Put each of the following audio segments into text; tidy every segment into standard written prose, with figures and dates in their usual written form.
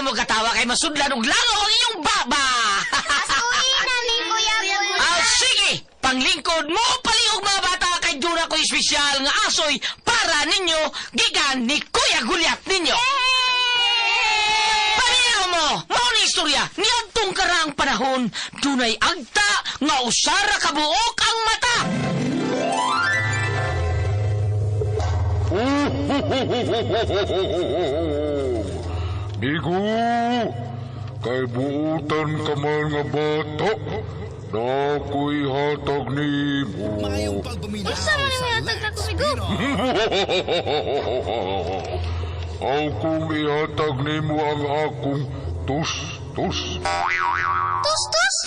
mo katawa kay masudlan og langaw ang inyong baba. Asuhin na ni Kuya Goliath. Ah, sige, panglingkod mo palihog, mga bata, kay duna ko espesyal nga asoy para ninyo gikan ni Kuya Gulyat ninyo. Paminaw mo, mao ni istorya niadtong karaang panahon, dunay agta nga usara ka buok ang mata. Migo, kay buutan ka man nga bata, na ako'y hatag nimo. Maayong pagpaminaw Unsa man sa ang hatag na Let's kumigo? Pinoy. Aw kung ihatag nimo ang akong tus-tus. Tus tus.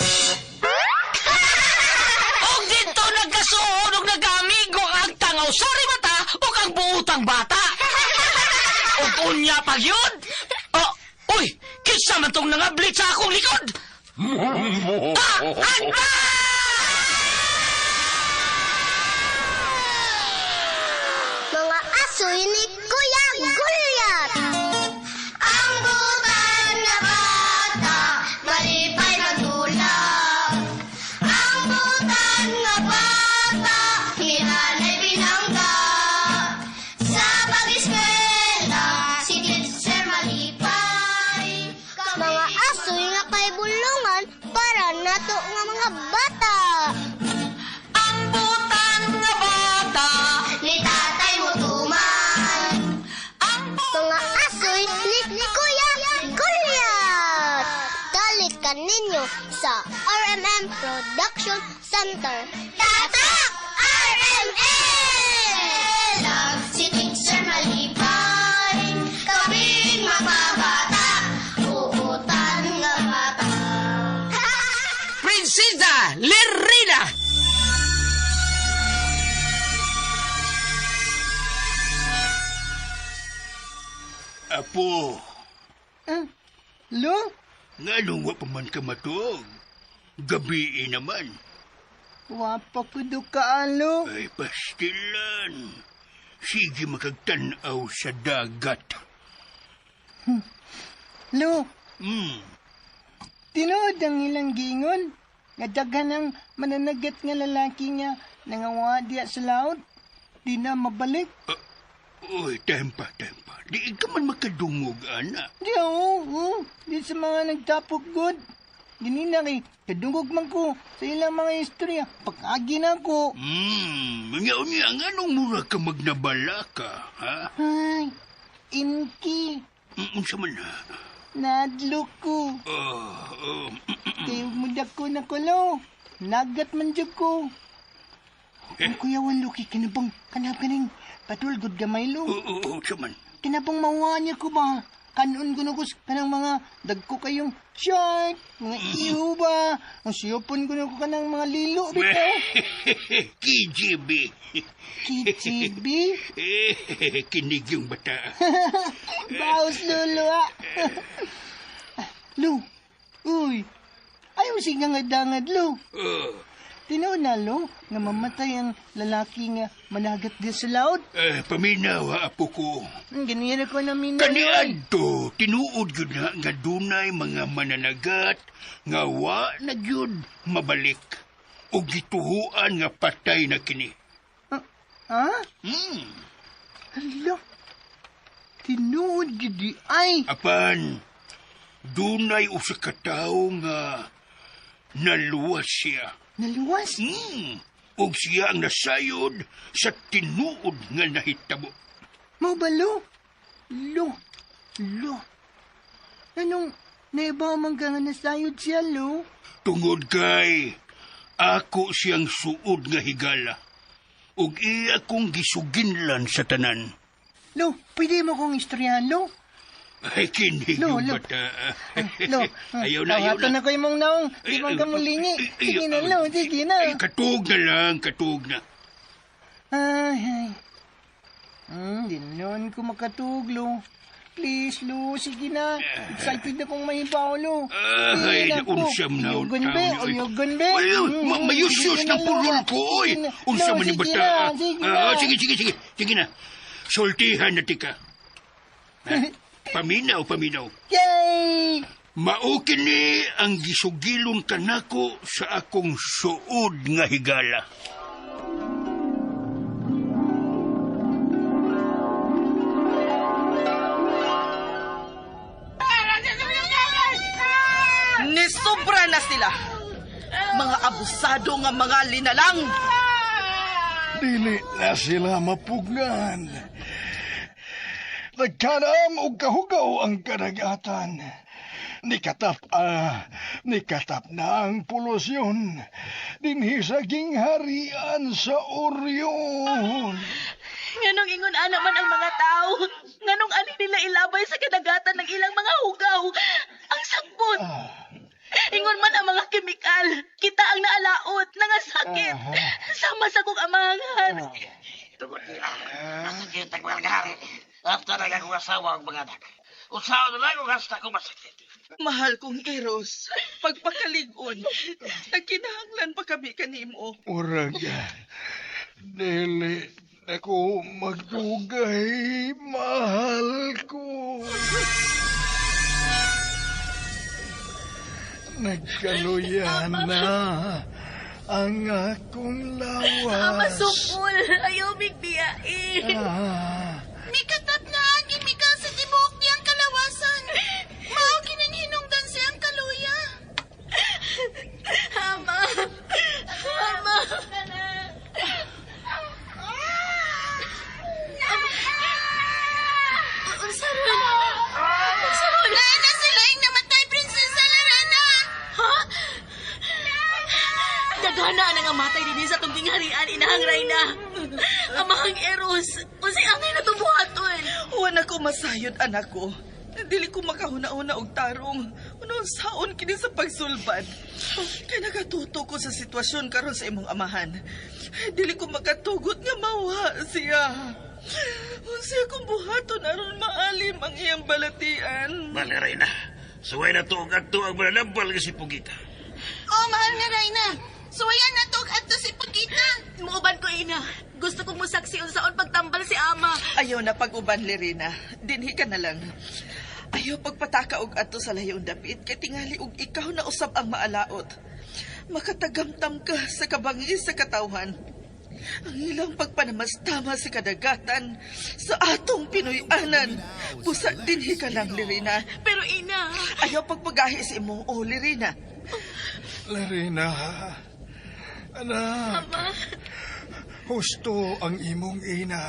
Og dito nagkasuod og nagkaamigo ang agta nga usari mata ug ang buutang bata. Ug unya pag yun. Oh, uy, kinsa man tong nangablit sa akong likod? Ah, agta! Mga asoy ni Kuya Goliath. Ang butan na bata, malipay magdula. Ang butan nga bata, hinanay binangga. Sa pag-eskwela, si teacher malipay. Mga asoy nga kay bulungan para nato nga mga bata. Ang butang nga bata, Ni tatay mo tuman. ang Mga asoy ni Kuya Goliath. Dalit ka ninyo sa RMM Production Center. Tatak! RMM! Si teacher malipay, kaming mapabata, uutan nga bata. Prinsesa Lerina. Apo, Ah, lo? Nganong wa pa man ka matuog? Gabi naman. Wa pa ko dukaan, lo. Ay, pastilan. Sige makagtanaw sa dagat. Lo, tinuod ang ilang giingon nga daghan ang mananagat nga lalaki nga nangawa diya sa laot. Di na mabalik. Uy, tempa, tempa. Di ka man makadungog, ana. Di oo, oo. Di sa mga nagtapok good. Ganina kay kadungog man ko sa ilang mga istorya. Pag-agi na ko. Unya-unya, nganong mura ka magnabala ka, ha? Ay, inki. Unsa man na? Nadlok ko. Oh, oh, Kay mudak ko na kulo. Nagat man jud ko. Ang kuyawan Luki, kinabang kanap kaning patulgod gamay lo. Oo, oo, unsa man. Kinabang mawanya niya ko ba? Kanon ko na ko kanang mga dagko kayong shark, mga iho ba? Ang siyopon ko na ko kanang mga lilo bitaw. KGB. KGB? Eh, kinig yung bata. Baos lolo ah. Lo, uy, ayaw siya nga dangad lo. Oh, Tinuod na lo, nga mamatay ang lalaki nga managat di sa laot. Eh, paminaw, ha, apo ko. Ganyan ako na minaw. Kaniadto, tinuod yun na nga dunay mga mananagat nga wa na gyud mabalik. O gituhuan nga patay na kini. Ha? Hmm. Hala. Tinuod gyud di ay. Apan, dunay usa ka tawo nga naluwas siya. Naluwas. Ug siya ang nasayod sa tinuod nga nahitabo. Mao ba lo? Lo. Lo. Anong naibaw man ka nga nasayod siya lo? Tungod kay ako siyang suod nga higala. Ug iya kong gisuginlan sa tanan. Lo, pwede mo kong istoryahan lo? Ay, kinig Lo, yung lo. bata. Lo, Ayaw na, ayaw tawaton na. na ko imong naong. Di man ka mulingi. Sige na, lo, sige na. Ay, katug na lang, katug na. Ay, ay. Di noon ko makatug, lo. Please, lo, sige na. Excited na kong mahibaw, lo. Ay, Sige na po. naunsam na Uyugon be, uyugon be. Ay, mayusyos sige na, ng pulol lo. ko, oy. Sige na. Unsa Lo, man yung sige bata. na, sige na. Ah, sige, sige, sige. Sige na. Sultihan na tika. Ha? Paminaw, paminaw. Yay! Mao kini ang gisugilon kanako sa akong suod nga higala. Nisobra na sila. Mga abusado nga mga linalang. Dili na sila mapugngan. Nagkanam og kahugaw ang kadagatan. Nikatap na ang polusyon. Dinhi sa gingharian sa Orion. Nganong ingon ana man ang mga tao? Nganong ani nila ilabay sa kadagatan ng ilang mga hugaw? Ang sakbot. Ingon man ang mga kemikal. Kita ang naalaot, nangasakit. Sama sa kong amangan. Tungod nila, masakit ang mga hari. After na akong asawa ang mga anak. Usaon na lang kung hasta ko masakit. Mahal kong Eros, pagpakalig-on, nagkinahanglan pa kami kanimo. Urag, dili na ko magdugay, mahal ko. Nagkaluya na ang akong lawas. Ama, sukol. Ayaw bigbiyain. Ah, Mikatap na ang gimikal sa tibuok niyang kalawasan. Mao kining hinungdan siyang kaluya. Ama. Ama. Unsa ron? Unsa ron? Naa na sila ang namatay, Prinsesa Lorena. Ha? Dagana na nga matay dinhi sa tungking harian, inahang Reyna. Amahang Eros, unsay angay natubuhaton? Huwag na ko masayod, anak ko. Dili ko makahuna-una og tarong. Unong saon kini sa pagsulbad. Kay nakatuto ko sa sitwasyon karon sa imong amahan. Dili ko makatugot nga mawa siya. Unsa akong buhaton aron maalim ang iyang balatian. Bale, Reyna. Suway na to ang adto ang mananambal nga si Pugita. Oh, mahal nga Reyna. Suwayan na to adto si Pagita. Muuban ko, ina. Gusto kong musaksi unsaon pagtambal si ama. Ayaw na pag-uban, Lerina. Dinhi ka na lang. Ayaw pagpataka og adto sa layong dapit kay tingali og ikaw na usab ang maalaot. Makatagamtam ka sa kabangis sa katawhan. Ang ilang pagpanamastama sa kadagatan sa atong Pinoy-anan. Busa dinhi ka lang, Lerina. Pero ina, Ayaw pagpagahi sa imong o, Lerina. Larina, anak, ama, husto ang imong ina.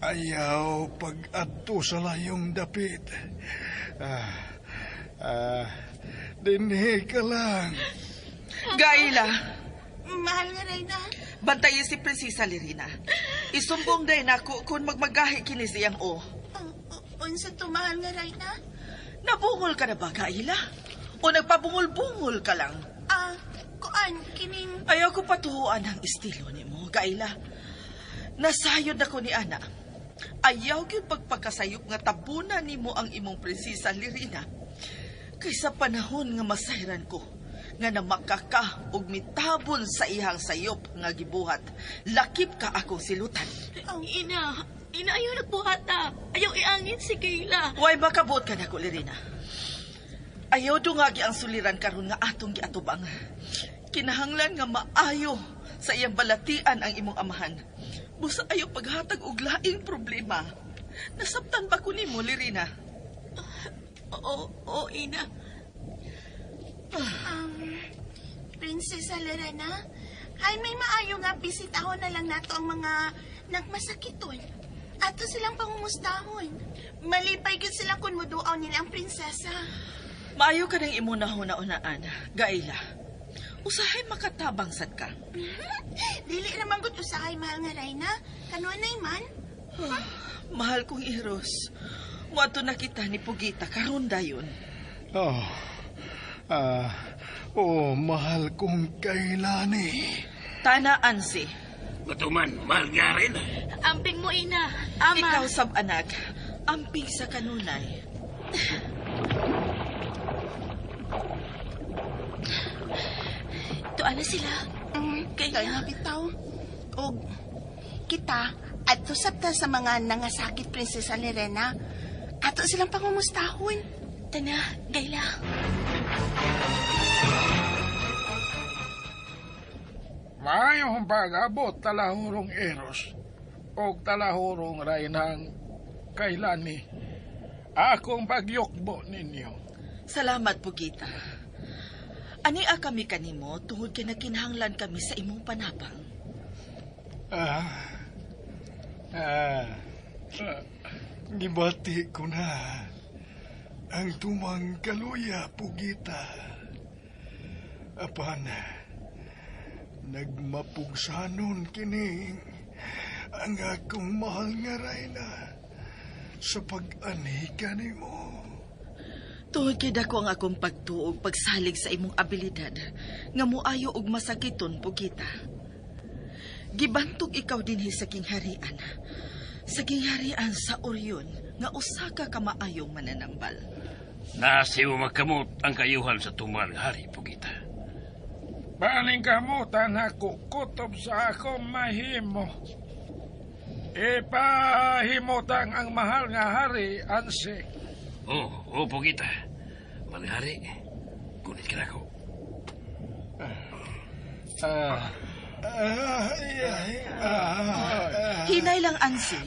Ayaw pag-adto sa layong dapit. Ah, ah, dinhi ka lang. Gaila, Mahal nga Reyna. bantayi si Prinsesa Lerina. Isumbong day nako kung magmagahi kini siyang o. Unsa to, mahal nga Reyna? Nabungol ka na ba, Gaila? O nagpabungol-bungol ka lang? Ah, kuan kining Ayaw ko patuhuan ang estilo nimo, Gaila. Nasayod na ko ni Ana. Ayaw gyud pagpakasayop nga tabuna nimo ang imong prinsesa Lirina. Kaysa panahon nga masayran ko, nga namakaka og mitabon sa ihang sayop nga gibuhat, lakip ka akong silutan. ina, ina ayaw nagbuhata. Ayaw iangin si Kayla. Way makabuot ka nako, Lirina. Ayaw dungagi ang suliran karon nga atong giatubang. Kinahanglan nga maayo sa iyang balatian ang imong amahan. Busa ayaw paghatag og laing problema. Nasabtan ba ko nimo, Lirina? Oo, oo, ina. Prinsesa Lorena. Ay, may maayo nga bisitahon na lang nato ang mga nagmasakiton. Ato silang pangumustahon. Malipay gyud sila kung muduaw nila ang prinsesa. Maayo ka ng imo nahuna-unaan, Gaila. Usahay makatabang sad ka. Dili naman gud usahay, mahal nga Reyna. Kanunay man. Mahal kong Eros. Muadto na kita ni Pugita karon dayon. Oh, ah, oh, mahal kong kailani. Tana Ansi, Matuman, mahal nga Reyna. Amping mo, ina. Ama. ikaw sab anak, amping sa kanunay. Tuan na sila. Kayla. Kaya bitaw. Og kita adto sabta sa mga nangasakit, Prinsesa Lorena. Ato silang pangumustahon. Tana, Gayla. Maayong pag-abot talahurong Eros o talahurong Rainang Kailani. Akong pagyukbo ninyo. Salamat, Pugita. Ani a kami kanimo tungod kay nagkinahanglan kami sa imong panabang. Gibati ko na ang tumang kaluya, Pugita. Apan, nagmapugsanon kini ang akong mahal nga Rayna sa pag-anika nimo. Tungod kay dako ang akong pagtuog pagsalig sa imong abilidad nga moayo og masakiton, Pugita. Gibantog ikaw dinhi sa kingharian. Sa kingharian sa Orion nga usa ka kamaayong mananambal. Nasiw magkamot ang kayuhan sa tuman nga hari, Pugita. Baling kamutan ako kutob sa akong mahimo. Ipahimutang ang mahal nga hari, Anse. Oh, Pugita. Mahal nga hari, gunit ka na ako. Hinay lang, Ansi.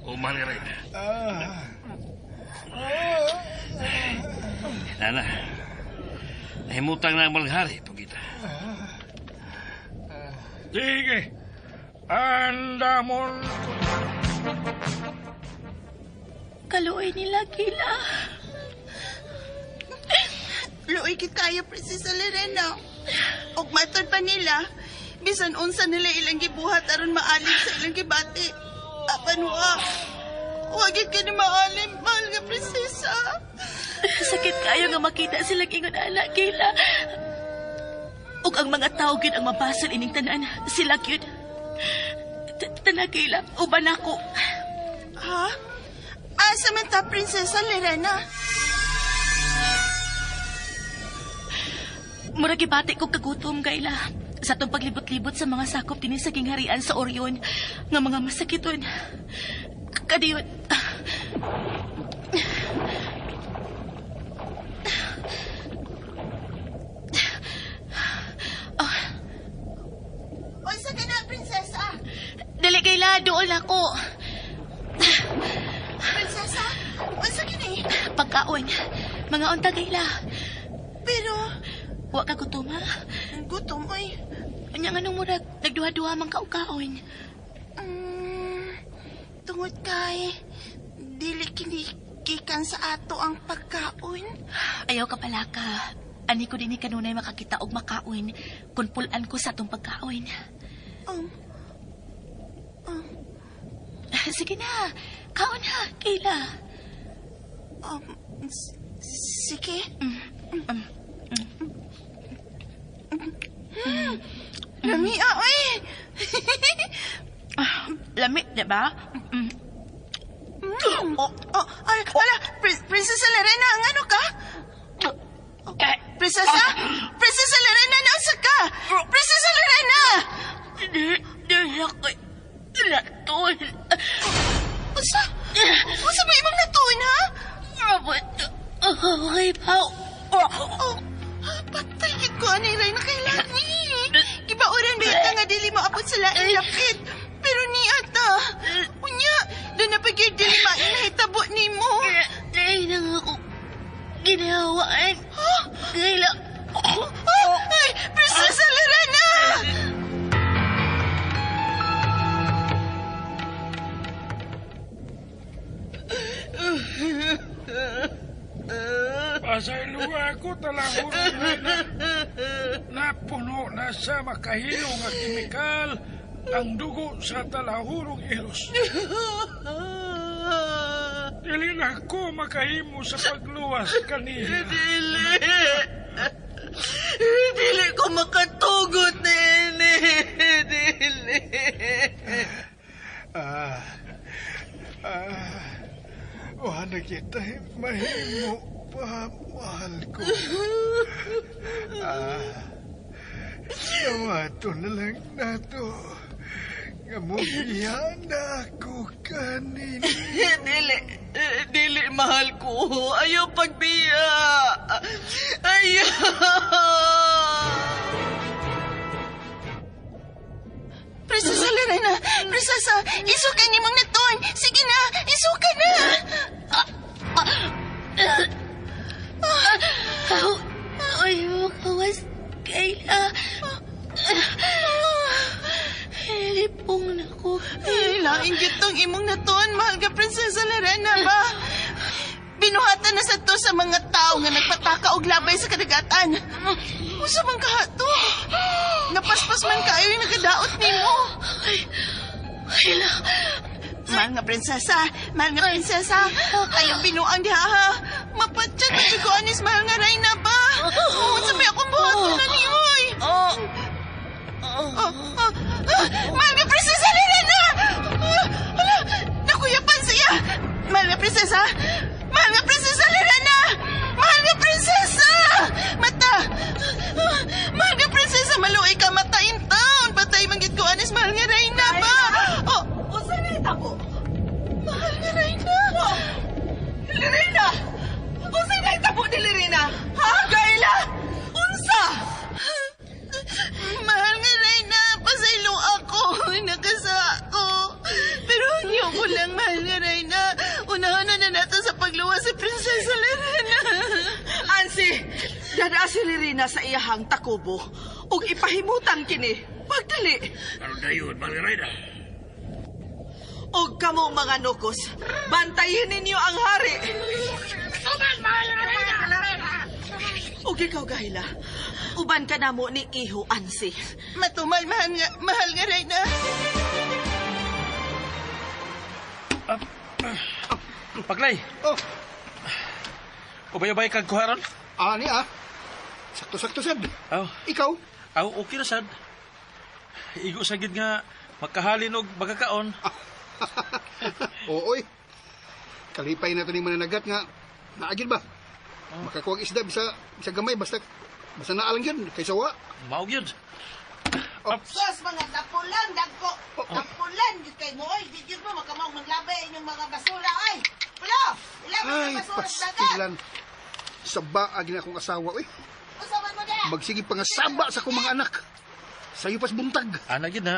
Oh, mahal nga Reyna. Nana, nahimutang na ang mahal nga hari, Pugita. Sige, andamon. Kaluoy nila, Kila. Luoy kit kayo, Prinsesa Lorena. Og matod pa nila, bisan unsa nila ilang gibuhat aron maalim sa ilang gibati. Apan wa, wagit ka ni maalim, mahal nga prinsesa. Sakit kayo nga makita silang ingon ana, Kila. Ug ang mga tao gyud ang mabasol ining tanan, sila gyud. Tana, Kila, uban ako. Ha? Asa man ta, Prinsesa Lorena? Murag gibati ko kagutom, Kayla. Sa atong paglibot-libot sa mga sakop dinhi sa gingharian sa Orion, nga mga masakiton. Kadiyon. Unsa ka na, Prinsesa? Dali, Kayla, dool ako. Prinsesa, unsa kini? Pagkaon. Mga unta, Kayla. Pero, Wa ka gutom, ha? gutom, oy. Unya nga nung murag, nagduha-duha man kaukaon. Tungod kay, dili kini gikan sa ato ang pagkaon. Ayaw ka pala ka. Ani ko dinhi kanunay makakita og makaon kun pulan ko sa atong pagkaon. Sige na, kaon ha, Kayla. Sige. Lami, oy. Lami, di ba? Oh, oh, ay, ala, Prinsesa Lorena, ang ano ka? Prinsesa? Prinsesa Lorena, nasa ka? Prinsesa Lorena! Di ako natuon. Unsa? Unsa ba imong natuon, ha? Robot. Okay, pao. Oh, patay gid ko ani Ray na kailani. Gibauran ba ita nga dili mo abot sa laing lapit? Pero ni ata. Unya, doon na pag dili mainahitabo nimo. Dahil na nga ako ginawaan. Kaila. Oh, ay, Prinsesa Lorena! Pasaylo ako talahurong Reyna. Napuno na sa makahilo nga kemikal ang dugo sa talahurong Eros. Dili na ako makahimo sa pagluwas kaniya. Dili. Dili ko makatugot, nene. Dili. Wala kita mahimo pa, mahal ko. Nawato na lang nato. Nga mo na ako kanina. Dili. Dili, Dali, mahal ko. Ayaw pagbiya. Ayaw! Prinsesa Lorena, Prinsesa, isuka ni mong naton. Sige na, isuka na. Ay, makawas, Kayla. Lipong na ko. Ay, lain gitong imong naton, mahal ka, Prinsesa Lorena ba? Binuhatan na sa to sa mga tao nga nagpataka og labay sa kadagatan. Usa man kahato. Napaspas man kaayo yung nagadaot nimo. Kayla, Mahal nga prinsesa, mahal nga prinsesa. Ayaw binuang diha ha. Mapatsyag na ko anis mahal nga reyna ba? Oh, sabi akong buhaton na ni Hoy. Oh. Oh, oh, ah, mahal nga prinsesa Lorena! Ah, hala, nakuyapan siya. Mahal nga prinsesa! Mahal nga prinsesa Lorena! Mahal nga prinsesa! Mata! Ah, mahal nga prinsesa, maluoy ka mata in town. Patay manggit ko anis mahal nga reyna ba? Oh, Usa na itabo? mahal nga reyna! Lirina! Unsa na itabo ni Lirina? Ha, Gaila? Unsa? Mahal nga reyna, pasaylo ako. Nakasa ako. Pero hangyo ko lang, mahal nga reyna. Unahan na na nato sa pagluwas si Prinsesa Lorena. Ansi, dada si Lirina sa iyahang takubo. Ug ipahimutan kini. Pagdali. Aron dayon, mahal nga reyna. Og kamo mga nukos, bantayin ninyo ang hari. Ug ikaw, Gaila, uban ka namo ni Iho Ansi. Matumal, mahal nga reyna. Paglay, Oh, ubay-ubay kag kuharon? ani ah. Sakto-sakto sad. Aw, Ikaw? aw, okay na sad. Igo sa gid nga makahalin og magkakaon. Oo, oy. Kalipay na to ni mananagat nga naagid ba? Makakuha isda bisa bisa gamay basta basta naalang yun kaysa wa. Mao gyud. Sus, mga tapulan, dagko. Tapulan, gyud kay mo, oy. Di gyud mo makamong maglabay inyong mga basura, ay. Pulo, ilabay Ay, ang basura sa dagat. pastilan. Saba agi na akong asawa, oy. Usa man mo na. Magsige pangasaba sa akong mga anak. Sayo pas buntag. Ana gyud na.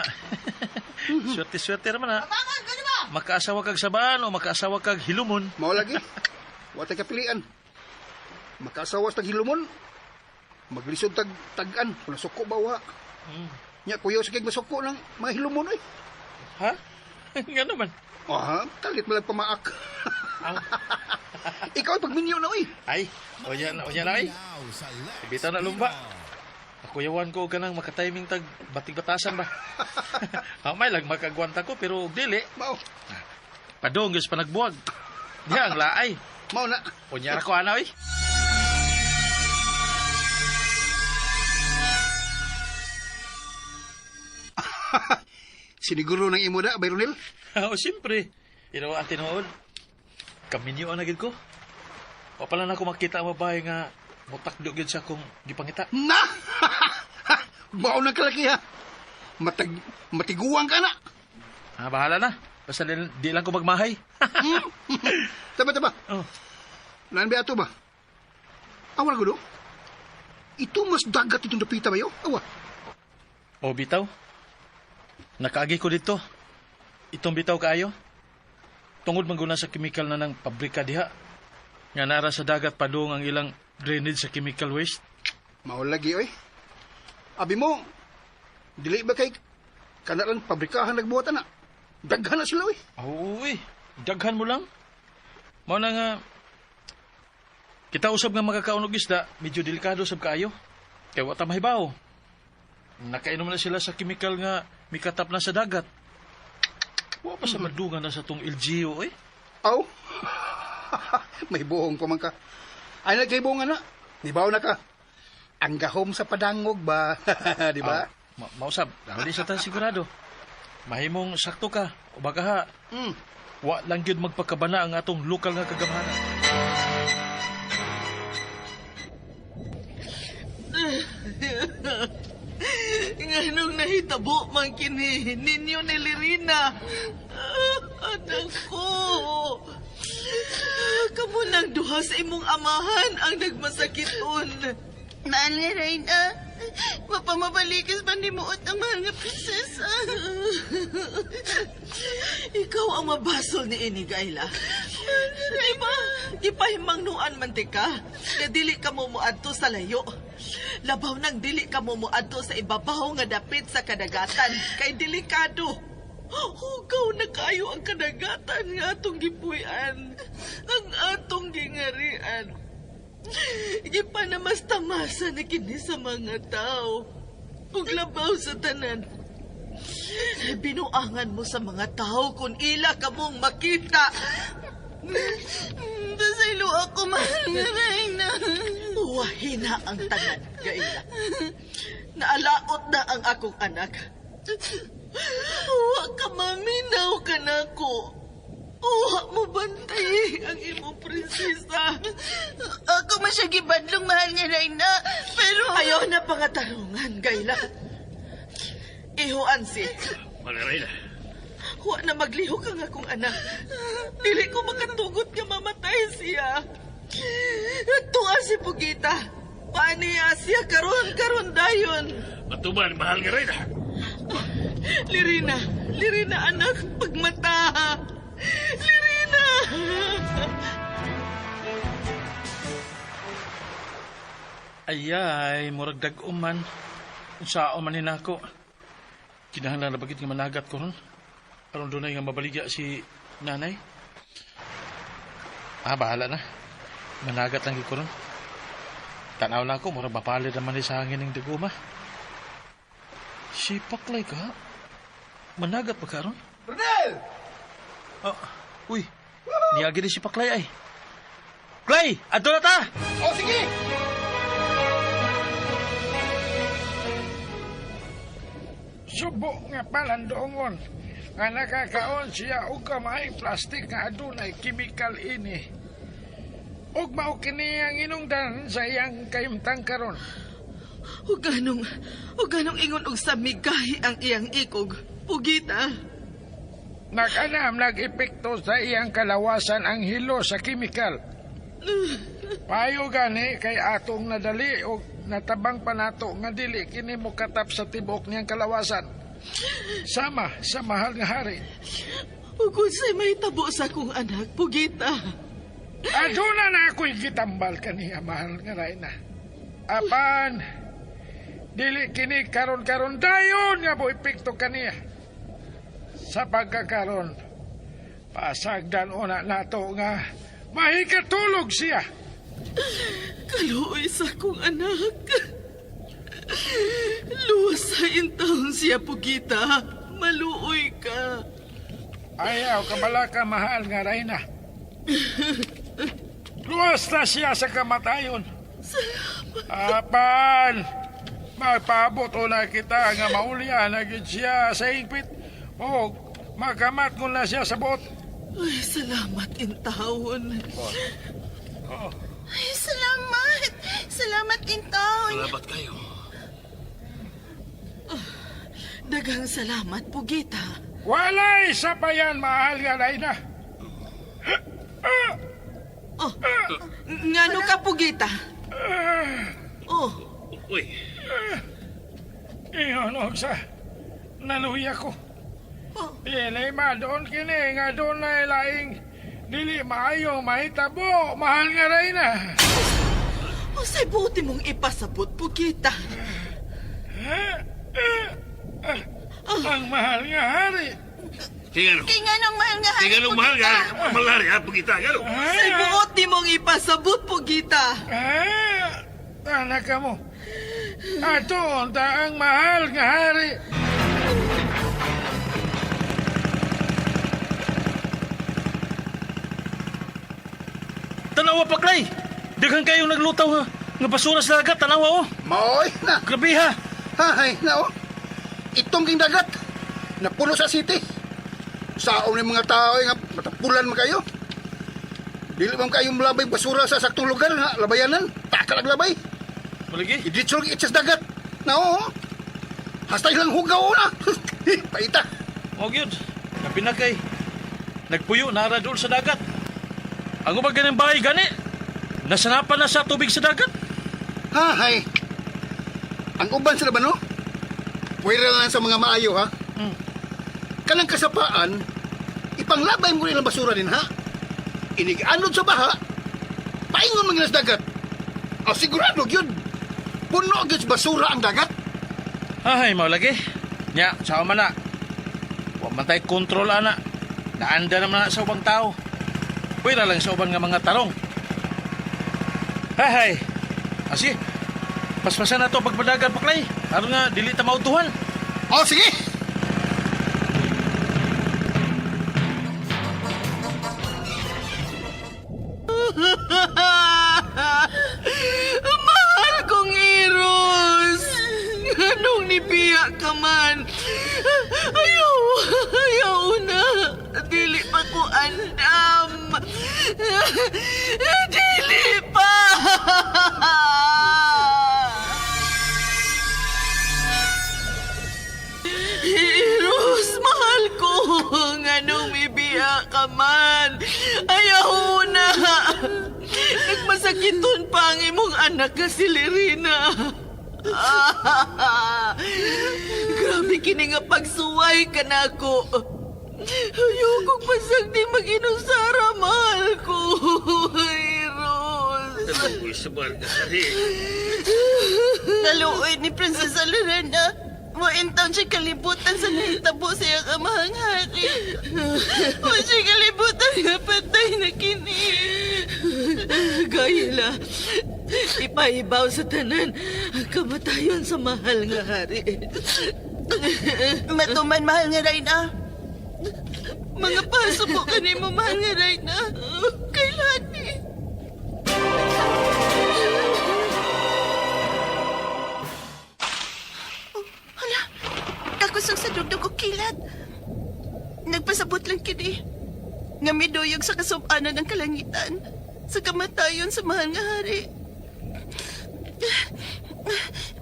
Swerte-swerte ra man ha. Abangan, gano ba? Makaasawa kag saban o makaasawa kag hilumon. Mao lagi. Wa tay kapilian. Makaasawa sa tag hilumon. Maglisod tag tag-an kung nasuko ba wa. Nya kuyaw sa kay masuko ng mga hilumon oy. Ha? Nga naman. Aha, kalit mo lang pamaak. Ikaw ay pagminyo na oy. Ay, onya na, onya na ay. Ibitaw na lumba. Nakuyawan ko ka nang makatiming tag batig-batasan ba. May lag makagwanta ko pero og dili. Mao, Padong gyud sa panagbuwag. Diha ang laay. mao na. Unya ra ko ana oy. Siniguro ng imo da, Bayronel. O siyempre. Pero ang tinuod, kaminyo na gid ko. Wa pala na ako makita ang babae nga mutakdo gyud sa akong gipangita. Na! Mao na kalaki ha. Matag matiguang ka na. Ah, bahala na. Basta di lang ko magmahay. Taba taba. Oh. Naan ba ato ba? Awa na gudo. Ito mas dagat itong dapita ba yo? Awa. O bitaw. Nakaagi ko dito. Itong bitaw kaayo. Tungod man guna sa chemical na ng pabrika diha. Nga nara sa dagat padung ang ilang drainage sa chemical waste. Mao lagi oy. Abi mo, dili ba kay kana lang pabrikahan nagbuhat ana? Daghan na sila oy. Oo, uy. Daghan mo lang. Mao na nga, kita usab nga makakaon og isda, medyo delikado sab kaayo. Kay wa ta mahibaw. Nakainom na sila sa chemical nga mikatap na sa dagat. Wa pa sa madungan na sa tong LGU, eh. Aw. May buhong pa man ka. Ay na kay buhong ana. Nibaw na ka. Ang gahom sa padangog ba? Di ba? Ah, mausab, dili sa ta sigurado. Mahimong sakto ka, o baka ha, wa lang gyud magpakabana ang atong lokal nga kagamhanan. Nganong nahitabo man kini ninyo ni Lirina. Anak ko. Kamu duha sa imong amahan ang nagmasakiton. Mahal nga, Reyna. Mapamabalikas ba ni Muot ang mahal nga prinsesa? Ikaw ang mabasol ni ini, Gaila. Di ba? Gipahimangnuan man ti ka nga dili ka mo moadto sa layo. Labaw nang dili ka mo moadto sa ibabaw nga dapit sa kadagatan kay delikado. Hugaw na kayo ang kadagatan nga atong gipuy-an, ang atong gingarian. Gipanamastamasa na kini sa mga tao. Ug labaw sa tanan. Binuangan mo sa mga tao kung ila ka mong makita. Pasaylo ako, mahal nga, Reyna. Wahina ang tanan, Gaila. Naalaot na ang akong anak. Wa ka maminaw ka nako. Wa mo bantay ang imong prinsesa. Ako man siya gibadlong, mahal nga, Reyna. Pero... Ayaw na pangatarungan, Gaila. Ihuan si. Mga Reyna. Wa na maglihok ang akong anak. Dili ko makatugot nga mamatay siya. Tuwa si Pugita. Paaniya siya karon karon dayon. Matuman, mahal nga Reyna. Lirina, Lirina anak, pagmata. Lirina! Ayay, murag dag-o man. Unsaon man ni nako. Kinahanglan na bagit nga managat ko ron. Aron dunay nga mabaligya si nanay. Ah, bahala na. Managat lang gyud ko ron. Tanaw lang ko, murag mapalid naman ni sa hangin ng daguma. Si Paklay ka? Managat pa ka ron? Rodel! Oh, uy, niagi ni si Paklay ay. Klay, adto na ta! Oh, sige! Subo nga palandoongon nga nakakaon siya og kamay plastic nga adunay chemical ini. Ug mao kini ang inungdan sa iyang kahimtang karon. O ganong ingon og samigahi ang iyang ikog. Pugita. Nakanam nag-epekto sa iyang kalawasan ang hilo sa chemical. Payo gani kay atong nadali og natabang pa nato nga dili kini mokatap sa tibok niyang kalawasan. Sama sa mahal nga hari. Ug unsay mahitabo sa akong anak, Pugita. Aduna na ako'y gitambal kaniya, mahal nga Reyna. Apan, dili kini karon-karon dayon nga mo epekto kaniya. Sa pagkakaron, pasagdan una nato nga mahikatulog siya. Kaluoy sa akong anak. Luwas sa intawon siya, Pugita. Maluoy ka. Ayaw, kabala ka, mahal nga Reyna. Luwas na siya sa kamatayon. Salamat. Apan, magpaabot na kita nga maulya na gid siya sa higpit o makamat ko na siya sa buot. Ay, salamat, intawon. Oh. Ay, salamat. Salamat, intawon. Salamat kayo. Oh, daghang salamat, Pugita. Walay sa bayan, mahal nga Reyna. Oh, ngano ka, Pugita? Oh. Uy. Iyon, sa naluya ko. Oh. Dili ma doon kini nga doon na laing dili maayo mahitabo, mahal nga Reyna. Unsay buti mong ipasabot, Pugita? Ang mahal nga hari. Kaya Kay nganong mahal nga hari, Kaya nganong mahal nga mahal hari, ha, Pugita? Ngano? Unsay buot ni mong ipasabot, Pugita? Ah, anak ka mo. Ato, unta ang mahal nga hari. Tanawa pa, Clay! Daghan kayong naglutaw ha. Nga basura sa dagat, tanawa oh. Maoy na. Grabe ha. Hay na oh. Itong king dagat. Napuno sa city. Saon ni mga tao nga matapulan man kayo. Dili man kayo malabay basura sa saktong lugar nga labayanan. Takal ang labay. Maligi. Iditso lang itsa sa dagat. Na oh. Hasta ilang hugaw na. Paita. O gyud. Napinakay. Nagpuyo nara doon sa dagat. Ang ubag ganing bahay gani. Nasanapan na sa tubig sa dagat. Hahay. Ang uban sila ba no? Pwera lang sa mga maayo ha. Kanang kasapaan, ipanglabay mo rin ang basura din ha. Iniganod sa baha, paingon mga sa dagat. O sigurado yun. Puno gyud sa basura ang dagat. Ay, mao lagi. Nya, sao man na. Wa man tay kontrol ana. Naanda naman na sa ubang tao. Pwera lang sa uban nga mga tarong. Hay, Asi, paspasan na to pagpadagan paklay. Aron nga dili ta mautuhan. O sige. Mahal kong Eros! Anong nibiya ka man? Ayaw, ayaw na. Dili pa ko andam. Dili pa! Eros, mahal ko. Nganong mibiya ka man? Ayaw na. Nagmasakiton pa ang imong anak nga si Lerina. Grabe kini nga pagsuway ka na ako. Ayokong pasag di mag-inusara, mahal ko. Eros. Naluoy ni Prinsesa Lorena. Mointaon siya kalibutan sa nahitabo sa iyang amahang hari. Mo siya kalibutan nga patay na kini. Gayla, ipahibaw sa tanan ang kamatayon sa mahal nga hari. Matuman, mahal nga Reyna. Mga paso po kanimo, mahal nga Reyna. Kailan eh? Oh, hala, kakusog sa dugdug og kilat. Nagpasabot lang kini. Nga miduyog sa kasubanan ng kalangitan. Sa kamatayon sa mahal nga hari.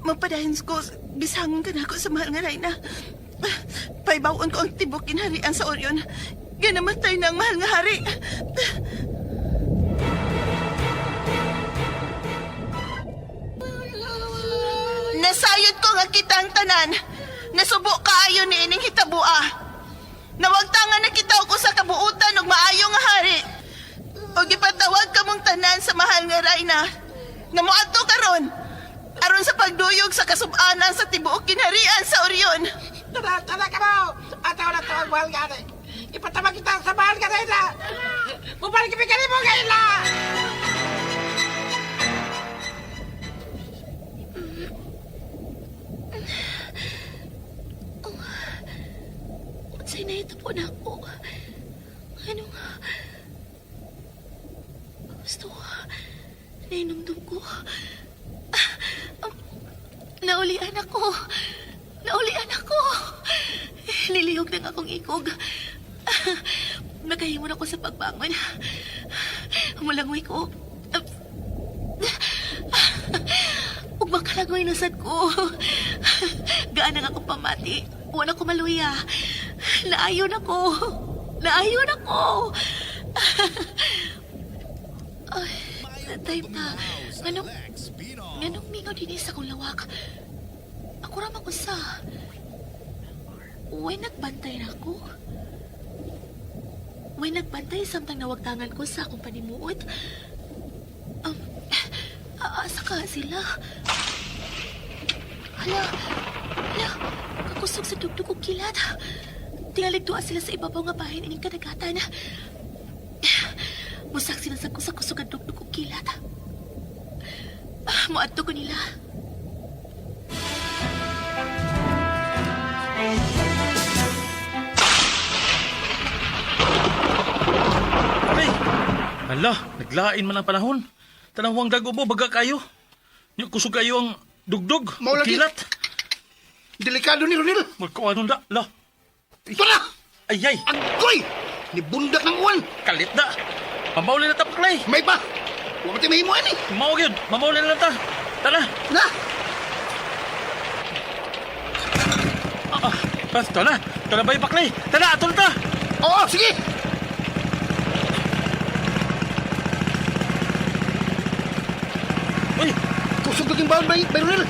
Magpadahin ko, bisangon ka na ako sa mahal nga Reyna. Paibawon ko ang tibok kinaharian sa Orion. Nga namatay na ang mahal nga hari. Nasayod ko nga kita ang tanan. Nasubo kaayo ni ining hitabua. Nawagtangan na kita og usa ka buutan og maayo nga hari. Og ipatawag kamong tanan sa mahal nga Reyna. Nga moadto karon aron sa pagduyog sa kasub-anan sa tibuok kinaharian sa Orion. Tara, tara ka mo! Ataw na to ang mahal nga rin. Ipatawag kita sa mahal nga rin na! Bumalik kami kanimo ngayon Unsay nahitabo na ako? Ano nga? Gusto ko. Nainomdom ko. Ah, Naulian ako. Naulian ako. Lilihog ng akong ikog. Nakahimon ako sa pagbangon. Mulangoy ko. Ug makalangoy na sad ko. Gaan ang akong pamati. Wala ko maluya. Naayon ako. Naayon ako. Ay, time na. Nganong, nganong mingaw din sa akong lawak. Ako ra man usa. Uy, nagbantay na ako. Uy, nagbantay samtang nawagtangan ko sa akong panimuot. Um, aasa ka sila. Hala, hala, kakusog sa dugdug og kilat. Tingalig duha sila sa ibabaw nga bahin ining kadagatan. Musak sila sa sa kusog ang dugdug og kilat. Ah, Moadto ko nila. Ay, hala, naglain man ang panahon. Tanawang dago mo, baga kayo. Nya, kusog kayo ang dugdug, Mao lagi. kilat. Delikado ni Ronil. Magkuanon da, la. Ito na! Ay, ay, Agoy! Nibundak ng uwan. kalit na. Mamauli na ta, paklay. May pa! Huwag tayo mahimuan eh. Mao gyud, mamauli na lang ta. Tara. Na! Ah, ah, tara. Tara ba yung paklay? Tara, atol ta. Oo, sige! Kusog laging bawon, bay, Bayronel.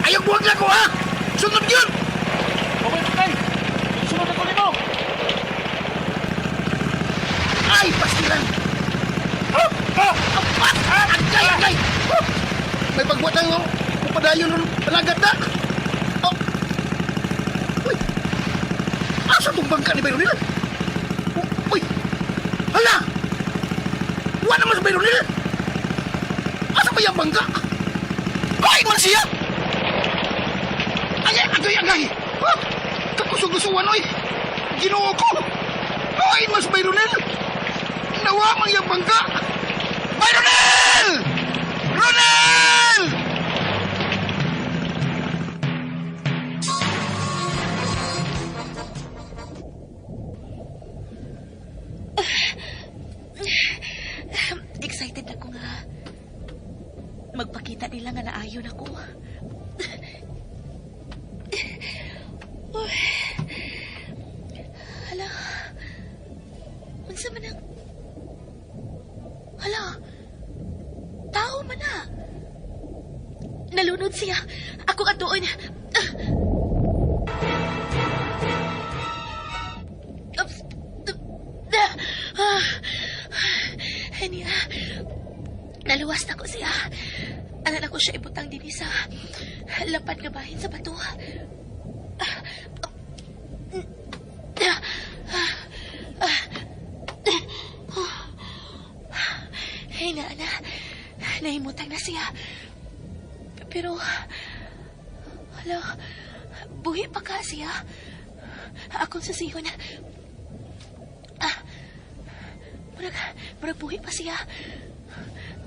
Ayaw buwag na ko, ha? Sunod yun! Babay, patay! Sunod ako nimo! Ay, pastilan! Oh, oh, ah, agay, agay! Oh, may pagbuhat ang padayon ng panagat na. Oh. Uy! Asa itong bangka ni Bayronel? Oh, uy! Hala! Wala naman sa Bayronel! Asa ba yung bangka? Ay, man siya! Ay, agay, agay! Oh, kakusog-gusuan, oy! Ginoo ko! Ay, mas Bayronel! Nawa mang iyang bangka! Bayronel! Ronel! Excited ako nga. Magpakita nila nga naayon ako. Uy. Hala. Unsa man ang... Hala. Tao man na. Nalunod siya. Ako atuon. Ah. Ah. Niya. Naluwas na ko siya. Anan ako siya ibutang dinhi sa lapad nga bahin sa bato. Hey, na, na. Nahimutang na siya. Pero, hala, buhi pa ka siya. Akong sasihon. Ah, murag, murag buhi pa siya.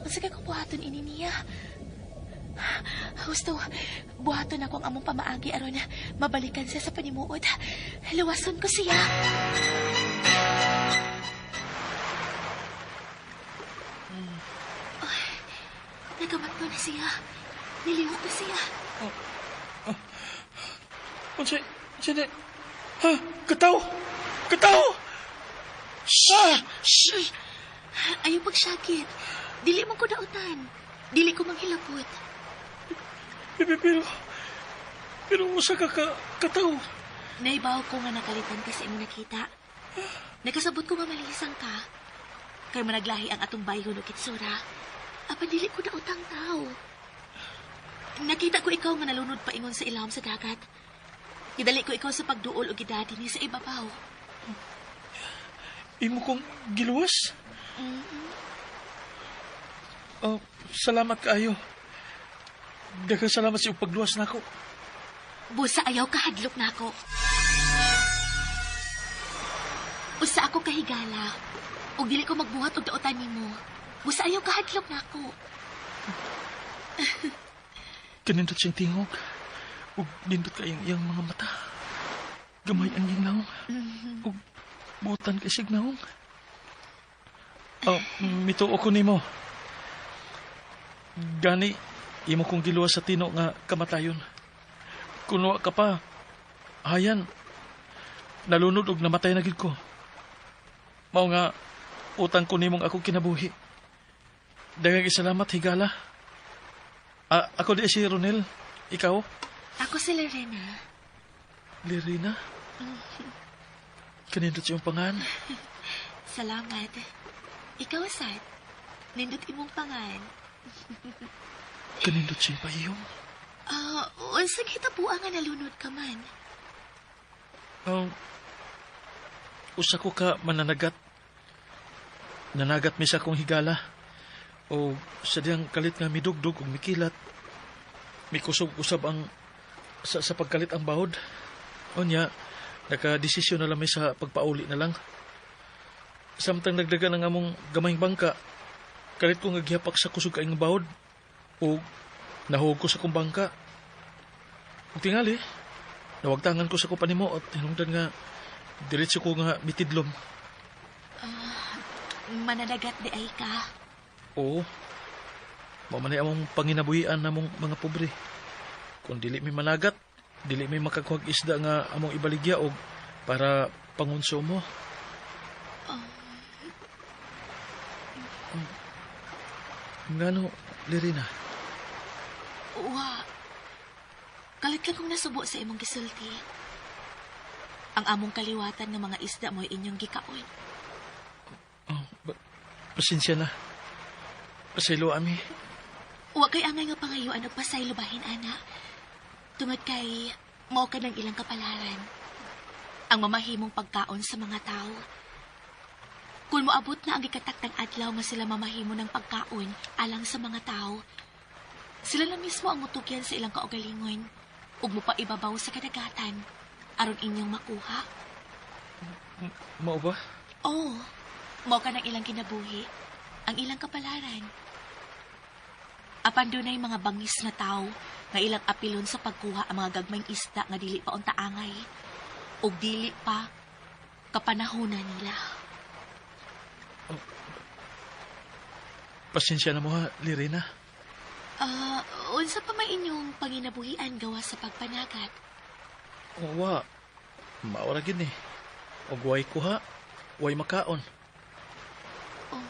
Unsa kay kung buhaton ini niya? Gusto, buhaton ako ang among pamaagi aron mabalikan siya sa panimuot. Luwason ko siya. Ay, nagamatno na siya. Nilihok na siya. Unsay, unsay na? Ha? Kataw! Kataw! Shh! Shh! Ayaw pagsakit. Dili mo ko dautan. Dili ko manghilapot. Pero, pero, pero usa ka ka kataw. Naibaw ko nga nakalitan ka sa imong nakita. Nakasabot ko nga malisang ka. Kay managlahi ang atong bayhon og itsura. Apan dili ko na utang tao. Nakita ko ikaw nga nalunod paingon sa ilawom sa dagat. Gidali ko ikaw sa pagduol og gidadi ni sa ibabaw. Imo kong giluwas? Oh, salamat kaayo. Daghang salamat sa iyong pagluwas nako. Busa ayaw kahadlok nako. Usa ako kahigala. Ug dili ko magbuhat og dautan nimo. Busa ayaw kahadlok nako. Kanindot siyang tingog. Ug nindot kay ang iyang mga mata. Gamay ang iyang naong. Ug butan kay sig naong. Oh, mituo ko nimo. Gani, imo kong giluwas sa tino nga kamatayon. Kuno ka pa, hayan, nalunod og namatay na gid ko. Mao nga, utang ko nimong ako kinabuhi. Daghang salamat, higala. Ah, ako di si Ronel. Ikaw? Ako si Lorena. Lirina? Kanindot siyang pangan. Salamat. Ikaw, Sat. Nindot imong pangan. Kanindot siyang pahiyom. Ah, unsa gihitabuan nga nalunod ka man? Um, usa ko ka mananagat. Nanagat mi sa akong higala. O sa diyang kalit nga midugdug og mikilat. Mikusog usab ang sa pagkalit ang bahod. Unya, nakadesisyon na lang mi sa pagpauli na lang. Samtang nagdagan ang among gamayng bangka, kalit ko nga gihapak sa kusog kaayong bahod. O nahuog ko sa kong bangka. Ug tingali, nawagtangan ko sa kupanimo at hinungdan nga diretso ko nga mitidlom. Mananagat di ay ka. Oo. Mao man ay among panginabuhian namong mga pobre. Kung dili mi managat, dili mi makakuhag isda nga among ibaligya og para pangonsumo. Ngano, Lirina? Wa. Kalit lang kong nasubo sa imong gisulti. Ang among kaliwatan ng mga isda mo'y inyong gikaon. Oh, pasensya na. Pasaylo, ami. Wa kay angay nga pangayuan og pasaylo bahin, ana. Tungod kay mao ka ng ilang kapalaran. Ang mamahimong pagkaon sa mga tao. Kung moabot na ang gikataktang adlaw nga sila mamahimo ng pagkaon alang sa mga tao, sila na mismo ang mutugyan sa ilang kaugalingon ug mopaibabaw sa kadagatan aron inyong makuha. Mao ba? Oo. Mao ka ng ilang kinabuhi, ang ilang kapalaran. Apan dunay mga bangis nga tao nga ilang apilon sa pagkuha ang mga gagmayng isda nga dili pa unta angay ug dili pa kapanahonan nila. Oh, pasensya na mo ha, Lirena. Unsa pa may inyong panginabuhian gawa sa pagpanagat? Wa. Maura gid ni. Og way kuha, way makaon. Oh,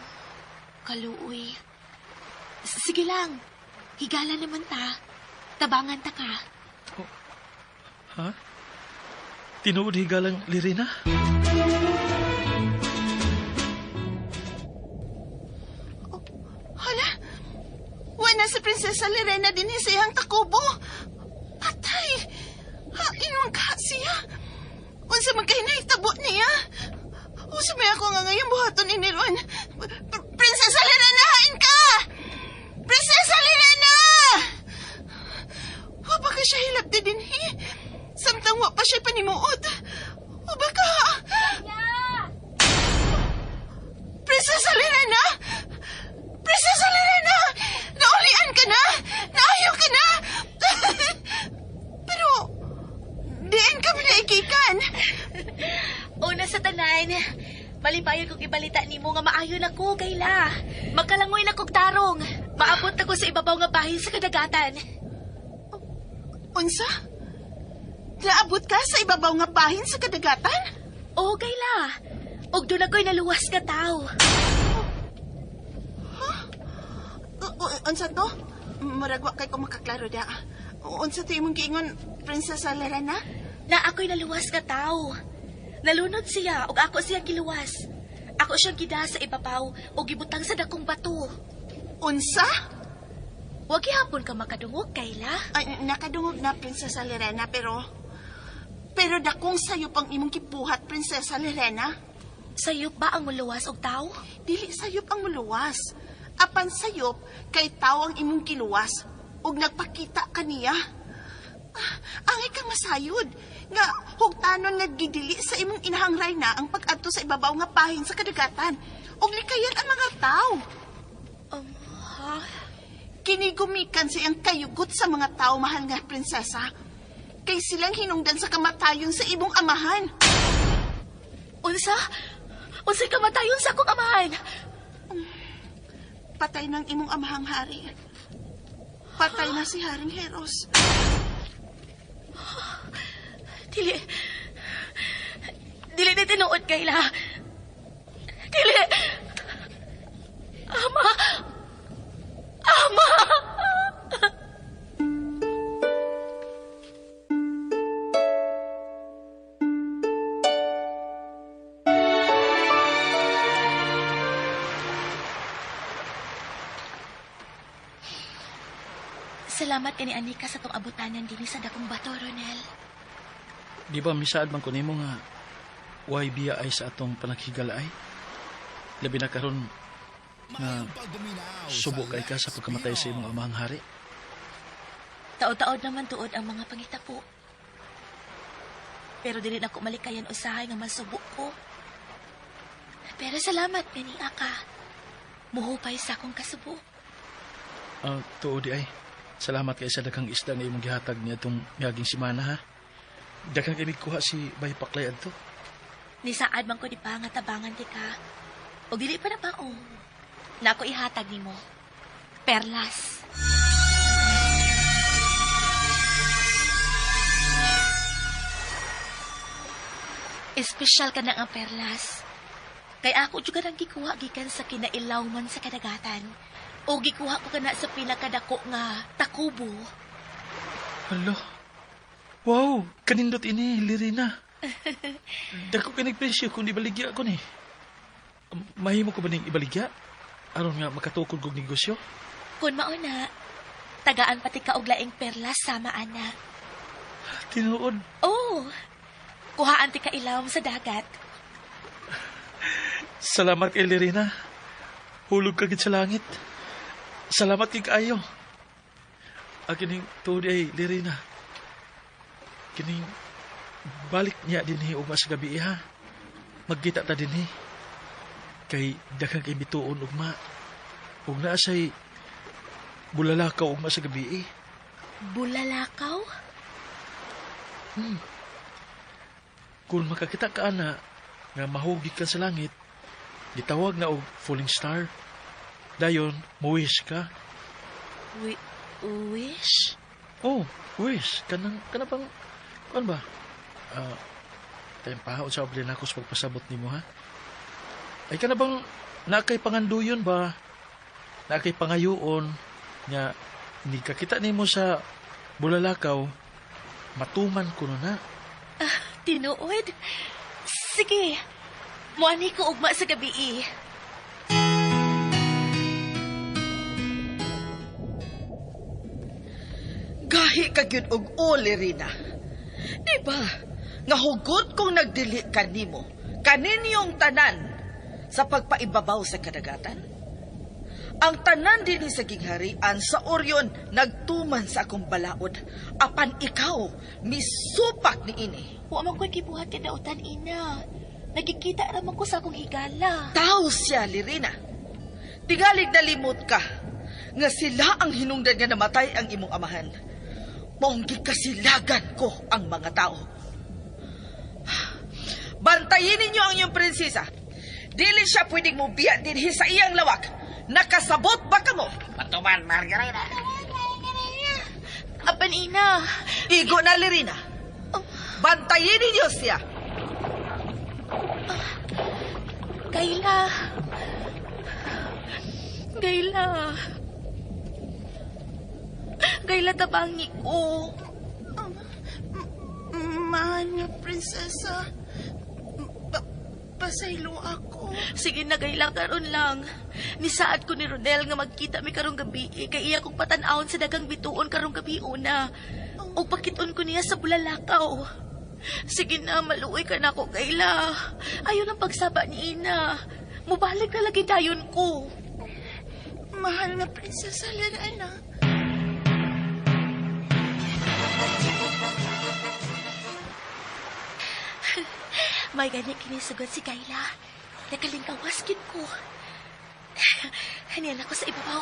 kaluoy. Sige lang. Higala naman ta. Tabangan ta ka. Oh. Ha? Tinuod higalang Lirena? Oh, hala! Wala si Prinsesa Lirena din sa iyang takubo. Patay! Hain man ka siya. Unsa man kay nahitabo niya? Unsa may ako nga ngayon buhaton ni Ron? Prinsesa Lirena, hain ka! Prinsesa Lirena! Wa ba ka siya hilabti dinhi? Samtang wa pa siya panimuot. Wa ba ka? Prinsesa Lirena! Prinsesa Lirena! Naulian ka na! Naayo ka na! Pero, diin ka pinaikikan. Una sa tanan, malipayon kong ibalita nimo nga maayo na ko, Kayla. Magkalangoy na kog tarong. Maabot na ko sa ibabaw nga bahin sa kadagatan. Unsa? Naabot ka sa ibabaw nga bahin sa kadagatan? Oo, Kayla. Ug doon ako'y naluwas ka tao. Huh? Unsa to? Murag wa kay ko makaklaro da. Unsa to imong giingon, Prinsesa Lirena? Na ako'y naluwas ka tao. Nalunod siya ug ako siyang giluwas. Ako siyang gida sa ibabaw ug gibutang sa dakong bato. Unsa? Wa gihapon ka makadungog, Kayla. Ay, nakadungog na, Prinsesa Lirena, pero dakong sayop ang imong gibuhat, Prinsesa Lirena. Sayop ba ang muluwas og tao? Dili sayop ang muluwas. Apan sayop kay tao ang imong giluwas ug nagpakita kaniya. Angay kang masayod nga hugtanon nga gidili sa imong inahang rayna ang pag-adto sa ibabaw nga bahin sa kadagatan ug likayan ang mga tao. Ha? Kini gumikan sa iyang kayugot sa mga tao, mahal nga prinsesa. Kay silang hinungdan sa kamatayon sa imong amahan. Unsa? Unsay kamatayon sa akong amahan? Patay ng imong amahang hari. Patay na si Haring Heros. Dili. Dili na tinuod, Kayla. Dili. Ama. Ama. Salamat kani Anika sa tong abutanan dinhi sa dakong bato, Ronel. Di ba misaad man ko nimo nga way biya ay sa atong panaghigala ay? Labi na karon nga subo kay ka sa pagkamatay sa imong amahang hari. Taod-taod naman tuod ang mga pangitabo. Pero dili na ko malikayan usahay nga masubo ko. Pero salamat kani Aka. Muhupay sa akong kasubo. Tuod di ay. Salamat kay sa daghang isda nga imong gihatag niya itong miaging semana ha. Daghang kay kuha si Bay Paklay adto. Nisaad man ko di pa nga tabangan ti ka. Og dili pa na paong. Na ako ihatag nimo. Perlas. Espesyal ka na ang perlas. Kay ako juga nang gikuha gikan sa kinailaw man sa kadagatan. O gikuha ko kana sa pinakadako nga takubo. Hala. Wow, kanindot ini, Lirina. Dako kinig presyo kung ibaligya ko ni. Mahimo ko ba ning ibaligya? Aron nga makatukod kog negosyo? Kung mao na, tagaan pati ka og laing perlas sama ana. Tinuod. Oh, kuhaan ti ka ilawom sa dagat. Salamat kay Lirina. Hulog ka gid sa langit. Salamat kay kaayo. Kining tuod ay Lirina. Kining balik niya dinhi ugma sa gabi ha. Magkita ta dinhi. Kay daghang kay bituon ugma. Ug naa say bulalakaw ugma sa gabi. Bulalakaw? Kung makakita ka ana nga mahugi ka sa langit, gitawag na og falling star. Dayon, muwish ka. Wish? Oh, wish. Kanang, kanang pang, ano ba? Tayong pahaon sa oblin ako sa pagpasabot nimo ha? Ay, kana bang nakay panganduyon ba? Nakay pangayoon nga ni kakita nimo sa bulalakaw, matuman ko na. Tinuod? Sige. Muani ko ugma sa gabi. Gahi ka gyud og o, Lerina. Di ba? Nga hugot kong nagdili kanimo, kaninyong tanan sa pagpaibabaw sa kadagatan. Ang tanan dinhi sa gingharian sa Orion nagtuman sa akong balaod. Apan ikaw, misupak ni ini. Wa man ko'y gibuhat kadautan, ina. Nagkikita raman ko sa akong higala. Tao siya, Lirina. Tingalig nalimot ka nga sila ang hinungdan nga namatay ang imong amahan. Maong gikasilagan ko ang mga tao. Bantayin ninyo ang iyong prinsesa. Dili siya pwedeng mubiya dinhi sa iyang lawak. Nakasabot ba kamo? Patuman, Margarita. Apan, ina. Igo na, Lirina. Bantayin ninyo siya. Kayla. Gayla. Gayla, tabangi ko. Mahal nga prinsesa. Pasaylo ako. Sige na, Gayla, karon lang. Nisaad ko ni Rodel nga magkita mi karong gabi. Kay iya kong patan-awon sa dagang bituon karong gabi una. O pakiton ko niya sa bulalakaw. Sige na, maluoy ka na ako, Gayla. Ayaw lang pagsaba ni Ina. Mubalik na lagi dayon ko. Mahal nga prinsesa Lorena. May gani kinisugot si Kayla. Nakalingkawas gid ko. Hanian ako sa ibabaw.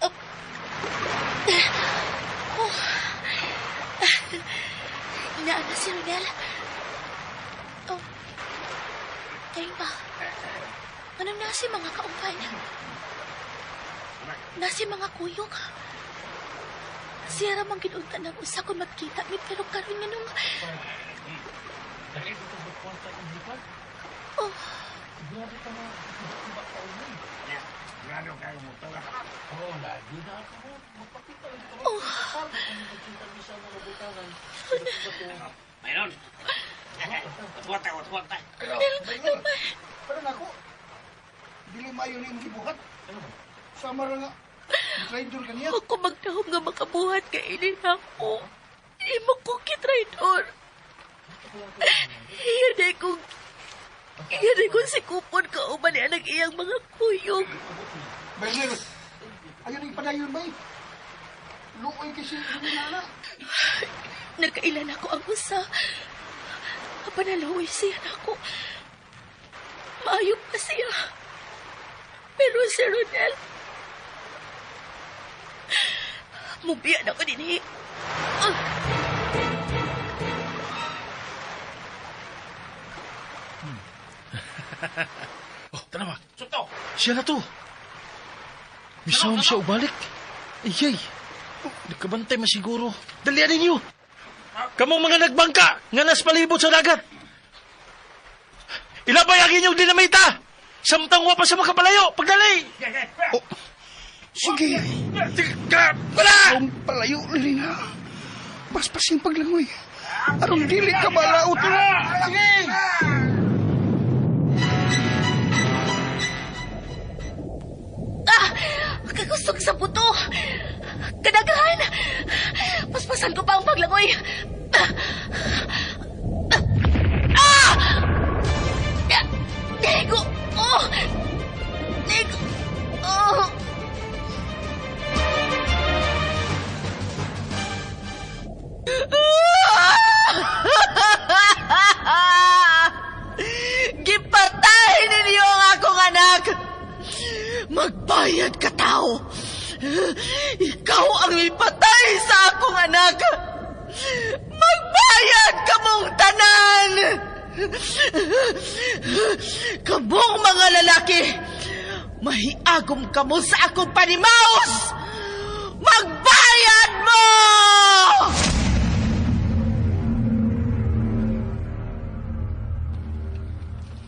Oh. Oh. Inaan na si Ronel. Oh. Tayo ba? Anong nasi mga kauban? Nasi mga kuyog? Siya ramang ginunta ng usa kung magkita mi pero karon nga nung... Oh. Oh. Mayroon. Utwata, utwata. Pero nako, dili maayo na imong gibuhat. Sama ra nga, traidor ka niya. Ako magdahom nga makabuhat kay ini nako. Imo ko kitraidor. Iya day kong sikupon ka uban ni anang iyang mga kuyog. Berner, ayaw na ipadayon ba eh? Luoy kasi na. Nagkailan ako ang usa. Panaloy siya nako. Maayo pa siya. Pero si Ronel, mubiya na ko dinhi. Oh, tanawa. Siya na to. Misawang siya ubalik. Ayay. Nagkabantay masiguro. Dalian ninyo. Kamong mga nagbangka nga nas palibot sa dagat. Ilabay ang inyong dinamita. Samtang wa pa sa makapalayo. Pagdali. Oh, Sige. Ang palayo, Lina. Paspas yung paglangoy. Aron dili ka malaot. Sige! Ah! Kakusog sa buto! Kadaghan! Paspasan ko pa ang paglangoy! Ah! Nego! Oh! Nego! Oh! Gipatay ninyo ang akong anak! Magbayad ka, tao! Ikaw ang ipatay sa akong anak! Magbayad ka mong tanan! Kamong mga lalaki! Mahiagom kamo sa akong panimaos! Magbayad mo!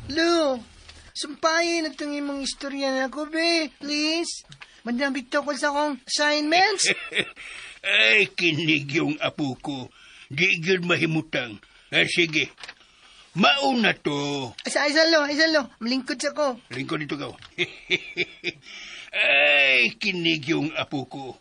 Lu, sumpayin at itong imong istorya na ako, be. Please. Madamit ko sa akong assignments. Ay, kinig yung apo ko. Di gyud mahimutang. Eh, sige. Mauna to. Isa, isa lo, isa lo. Malingkod sa ko. Lingkod dito ka. Ay, kinig yung apo ko.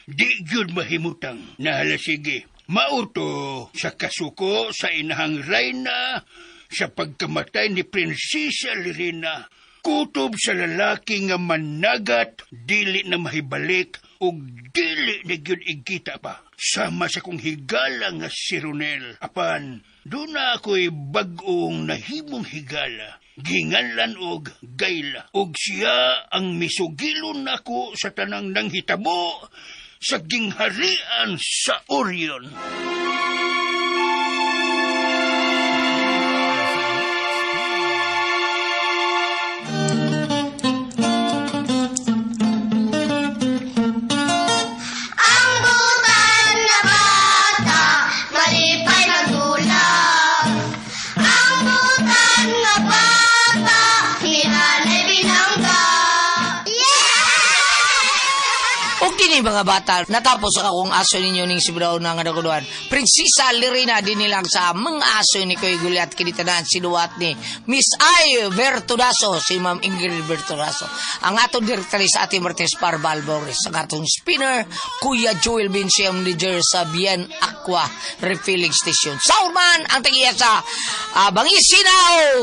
Di gyud mahimutang. Nahala sige. Mauto sa kasuko sa inahang reyna sa pagkamatay ni Prinsesa Lirina. Kutob sa lalaki nga managat, dili na mahibalik ug dili na gyud igkita pa. Sama sa kong higala nga si Ronel. Apan, doon na ako'y bag-ong nahimong higala. Ginganlan og gayla. Og siya ang misugilon nako sa tanang nanghitabo sa gingharian sa Orion. Ang butan na bata, malipay magulak. Ang butan na bata, hinanay binangga. O kini mga bata, natapos ang akong aso ninyo ning sibraw na nga naguduhan. Prinsesa Lirina din nilang sa mga aso ni Kuya Gulyat kinitanan sinuwat ni Miss I Bertudaso, si Ma'am Ingrid Bertudaso. Ang atong direktaris Ate Martes Parbal Boris, ang atong spinner Kuya Joel Vinci, ang manager sa Bien Aqua Refilling Station. Soundman ang tagiya sa Bangisinaw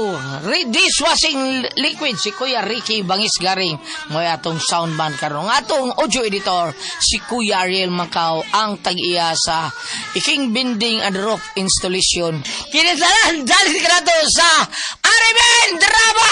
Dishwashing Liquid, si Kuya Ricky Bangis Garing mo atong soundman karon. Ang atong audio editor si Kuya Ariel Macau ang tag-iya sa Iking Binding and Roof Installation. Kinitalan dali ka nato sa Ariben Drama!